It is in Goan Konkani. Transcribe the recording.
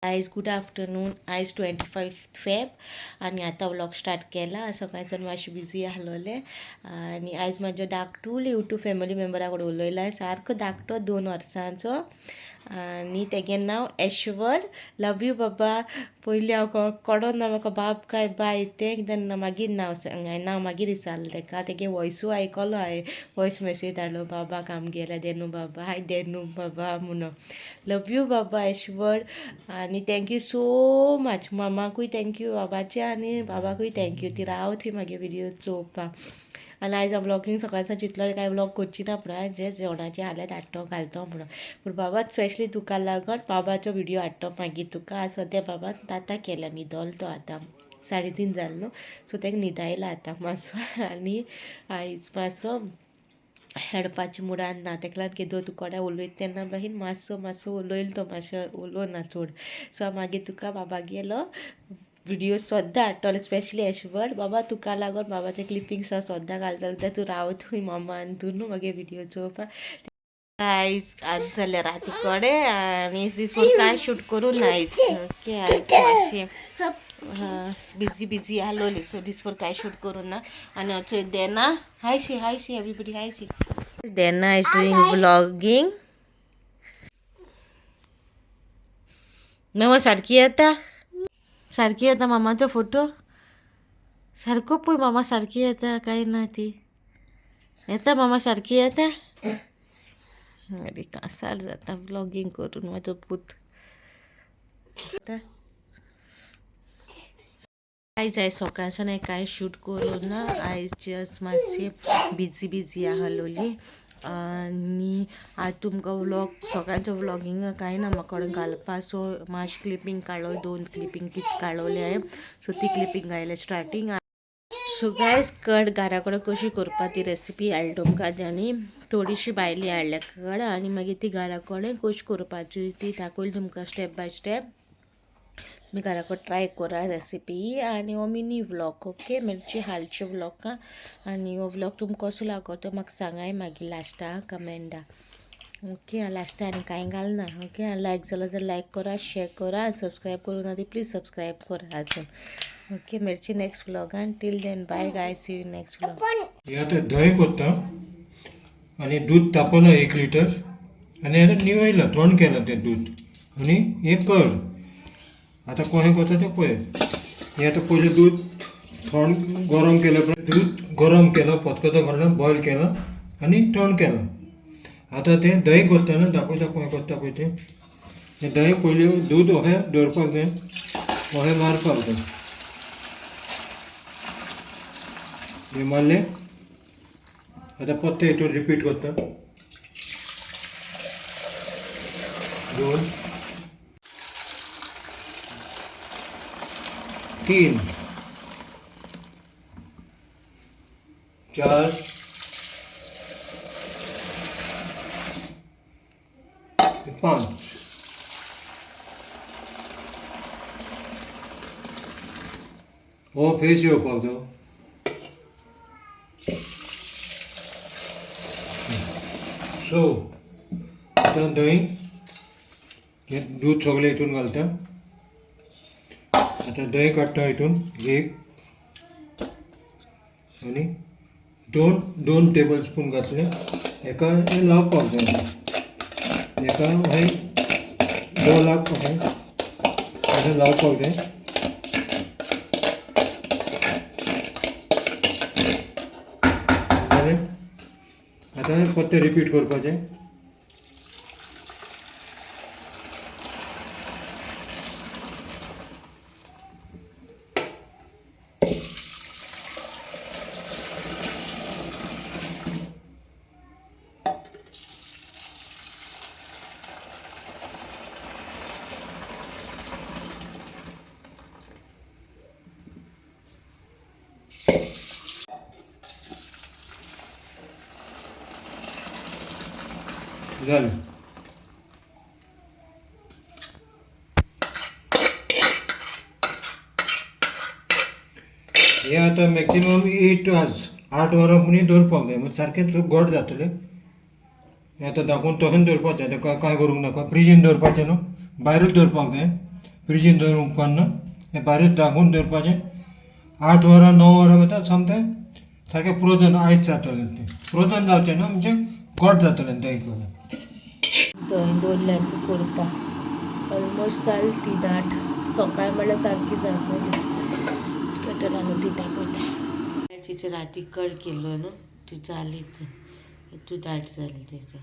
आयज गुड आफ्टरनून. आयज 25 फेब आनी आतां व्लॉग स्टार्ट केला. सकाळच्यान मातशें बिजी आसलोलें आनी आयज म्हाजो धाकटूल यूट्यूब फॅमिली मेंबरा कडेन उलयला. सारको धाकटो 2 वर्सांचो आनी तेगे नांव एश्वर. लव you बाबा. पयलीं हांव कडोन ना म्हाका बाब काय बाय तें कितें मागीर नांव सांग, नांव मागीर विचारलें तेका. तेगे वॉयसूय आयकलो हांवें, वॉयस मेसेज धाडलो बाबाक आमगेल्या देनू बाबा, हाय देनू बाबा म्हणून. लव you बाबा एश्वर आनी thank you so much. मामाकूय thank you, बाबाचे आनी बाबाकूय thank you. ती राव थंय मागीर व्हिडियो चोवपाक. आनी आयज हांव व्लॉगींग सकाळच्यान चिंतलो कांय व्लॉग करची ना पूण आयज जे जेवणाचें हाल्यार हाडटो घालतो म्हणून. पूण बाबा स्पेशली तुका लागून बाबाचो व्हिडियो हाडटो मागीर तुका. आज सद्या बाबा आतां केल्या न्हिदोलो तो, आतां 3:30 जाल्लो सो ताका न्हिदायला आतां मातसो. आनी आयज मातसो हेडपाच्या मुडान ना, तेका लागून केदो तूं कोणा उलयता तेन्ना मागीर मातसो मातसो उलयलो तो, मातसो उलोवना चड. सो मागीर तुका बाबा गेलो व्हिडियो सद्दां हाडटलो स्पेशली एशवर्ड बाबा तुका लागून बाबाचे क्लिपिंग्स हांव सद्दां घालतलो. ते तूं राव थंय मामा आनी तूं न्हू मागीर व्हिडियो चोवपाक. आयज आज जाल्या राती कडेन आनी दीसभर कांय शूट करूं ना आयज. ओके, आयज मातशें बिजी बिजी आसलोली सो दीसभर कांय शूट करूं ना. आनी अचोय देना हाय शी हाय शी everybody high she. Dena is doing vlogging. मामा सारकी येता, सारकी येता मामाचो फोटो सारको पळय. मामा सारकी येता काय ना ती येता, मामा सारकी येता. अरे कासार जाता व्लॉगींग करून म्हाजो पूत. आयज आयज सकाळच्यान कांय शूट करूं ना. आयज जस्ट मातशें बिजी बिजी आसलोली आनी आज तुमकां व्लॉग सकाळचो व्लॉगिंग कांय ना म्हाका कडेन घालपा. सो मातशें क्लिपींग काडलो, 2 क्लिपींग कितें काडलोली हांवें, सो ती क्लिपींग घायल्या स्टार्टींग. सो गायज कड घरा कडेन कशी करपा ती रेसिपी हाडली तुमकां आनी थोडीशी भायली हाडल्या कड आनी मागीर ती घरा कडेन कशी करपाची ती दाखयली तुमकां स्टेप बाय स्टेप. तुमी घरा कडेन ट्राय करा रेसिपी. आनी हो मिनी व्लॉग ओके, मिरची हालचे व्लॉग. आनी हो व्लॉग तुमकां कसो लागो तो म्हाका सांगाय मागीर लास्टाक कमेंटा. ओके, लास्टाक आनी कांय घालना. ओके, लायक जालो जाल्यार लायक करा, शेअर करा आनी सबस्क्रायब करूं ना ती प्लीज सबस्क्रायब करा अजून. ओके, मिरची next व्लॉगान. Till then bye guys, see you next vlog. हे आतां धंय कोत्ता आनी दूद तापयलां 1 लिटर आनी आतां निवयलां, थंड केलां तें दूद आनी हें कड आतां कोणें कोता तें पळय. हें आतां पयलें दूद थंड गरम केलें, दूद गरम केलां, फतकतो घालून बॉयल केलां आनी थंड केलां. आतां तें धंय कोत्तना दाखयता कोणें कोत्ता पळय तें. हें धंय पयलीं दूद अशें दवरपाक जाय, अशें मारपाक जाय. हें मारलें आतां परतें हितून रिपीट करता. 2 3 4 5. हो फेस येवपाक जाय. सो आतां धंय हें दूद सगळें हितून घालता. आतां धंय काडटा हितून 1 आनी 2 टेबल स्पून घातले. हेका हें लावपाक जाय, हेका अशें दोलाक अशें अशें लावपाक जाय. जालें, आतां परतें रिपीट करपाचें. जालें. हें आतां मॅक्सिमम 8 आवर्स, 8 वरां पुणी दवरपाक जाय, मागीर सारकें घट जातलें. हें आतां दाखोवन तशेंच दवरपाचें, आतां कांय करूंक नाका, फ्रिजीन दवरपाचें न्हू, भायरूच दवरपाक जाय. फ्रिजीन दवरूंक उपकारना. हें बारीक दाखोवन दवरपाचें. 8 वरां 9 वरां वता सामकें सारकें फ्रोजन आयस जातलें तें. फ्रोजन जावचें ना म्हणजे गोड जातलें दही करून. दही दोल्ल्याचो करपाक ऑलमोस्ट जाली ती दाट. सकाळ म्हणल्यार सारकी जातली. केटलान ती तापयता. तिचे राती कड केलो न्हू ती जाली, तूं दाट जाली तेचे.